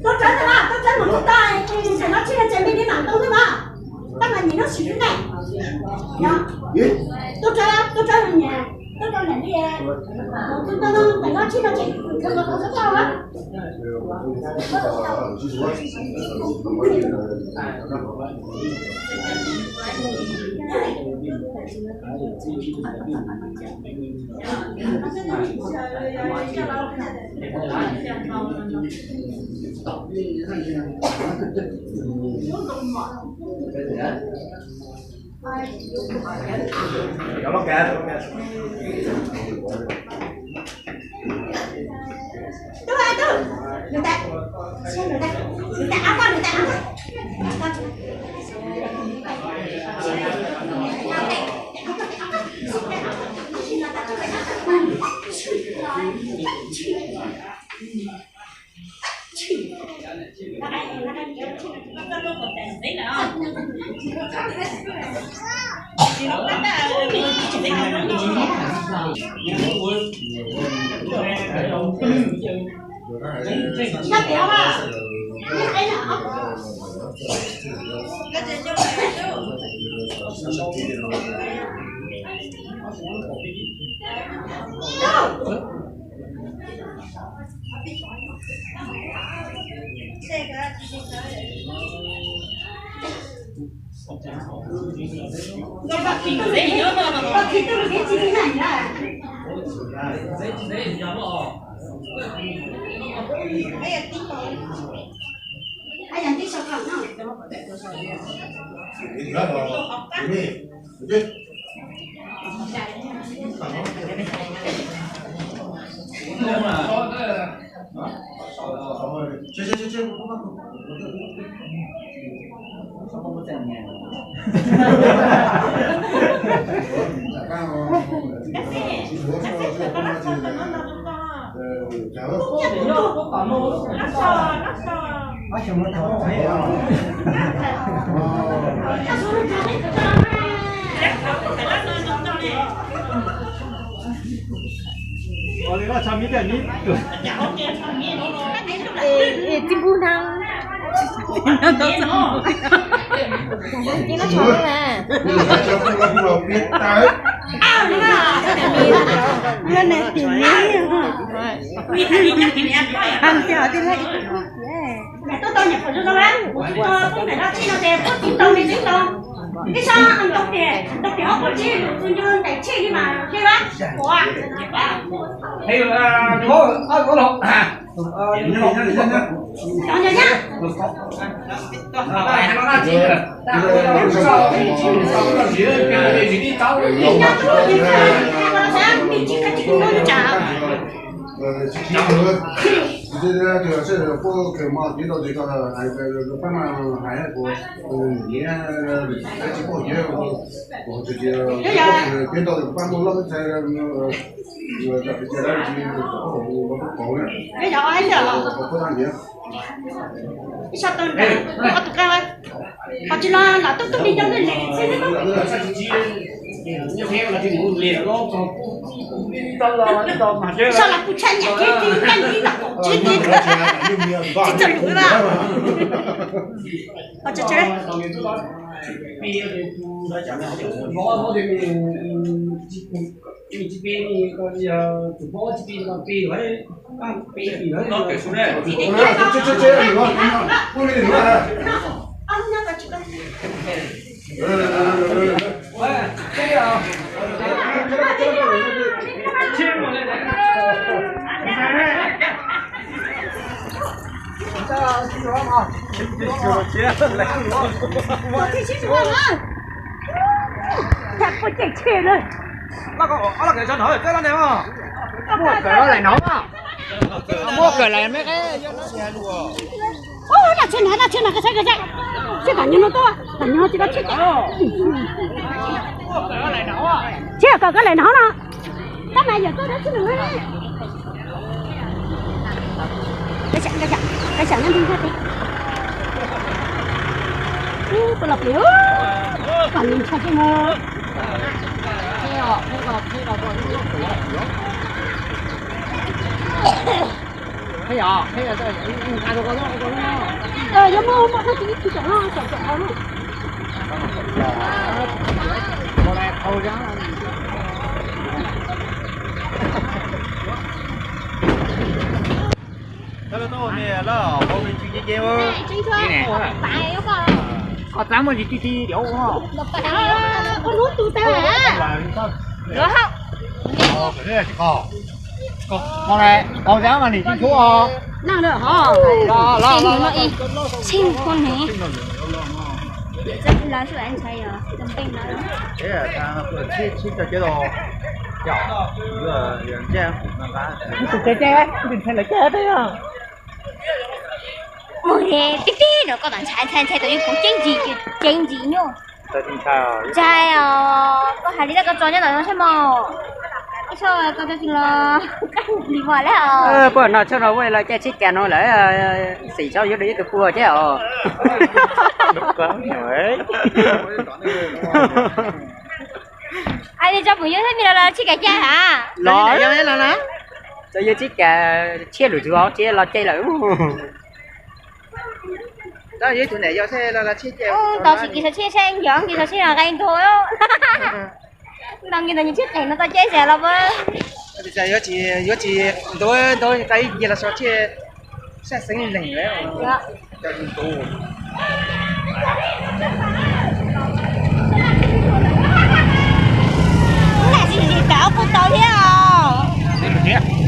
Tuaj tsaws na, tuaj tsaws mus tuaj tau, tam no tsis yog tsev me li mam ntoo na mas, tab mas nim no siv lub neej. Tuaj tsaws, tuaj tsaws mus niam, tuaj tsaws niam li, tam no tsis yog tsev, tsev me li mam ntoo na. Es tsis pub na. Ces no tsho na. Lub nais tim ni. Hais tias tij laug ib tug phooj ywg. Tuaj tau nyuam qhuav zoo zoo na, tuaj poob daim loj txij no ces puab tsis tau li tsis tau. Ib sab ntoo tiag, ntoo tiag ob puas tsib lus txug ncu ntais tsij li mas li lab quav. Cov nyuag nyab. Nim nyob tuaj nim txaj, nim tsis khav tsis khav nyob tsam. Ib sab tau nram ob tug qab, qhov tsis los lam tuaj tuaj li cov lwj lim xwb. Ib sab los kuj tshaj nyam thiab, tib nqeej ib los kaum tsib tis, tsis txawj lus na. Qhov tsis tshaj Muab kawm lawm no. Muab kawm lawm me. Ub, dab tsi na, dab tsi na, koj saib koj saib. Sib tom nyuag no tuaj, tom nyuag no tsis tau tsib. Sib kom koj lawm no no. Tab mas yawm tuaj dab tsi na. Koj xyaum, koj xyaum nyob nti nyob ti. Ub, koj los plis, kom nws ntshai thiab no. Koj txav muaj tsis ti ti diov. Ua hauj. Koj tau zab mas nim tsis tshuav os. Los los los. Tsib, tsib cov cev os. Tus cev cev, tus ntxhais lawv cev peb os. Mus tib tib no koj mam ntshai ntshai ntshai tau yus puv ceeb ntsis, ceeb ntsis nyuj. Ntshai os, koj hais li ntawd koj tso nyob ntawm no saib mog. Ib txhia koj tso tsis los koj li vas lawm os. Puag no txhia no ua los caij tsheb kas no lawm, xim txhob yuav rau ib tug puag thiab os. Hais li tso pum yus thiab me los los tsheb kas caij ha. Los, txawm yus tsheb kas tshiab lwm tus thiab los caij lawm. Tau tsis kis sawv tsheb saib nco kis sawv tsheb los nqe ntuag. Ntau nqi ntawd nyias tsheb qees no tau caij zas los. Yuav tsis ntau ntau nqe ib yig los so tsheb sab xeeb leeg lawm. Lam sim sim tau kuj tau thiab os.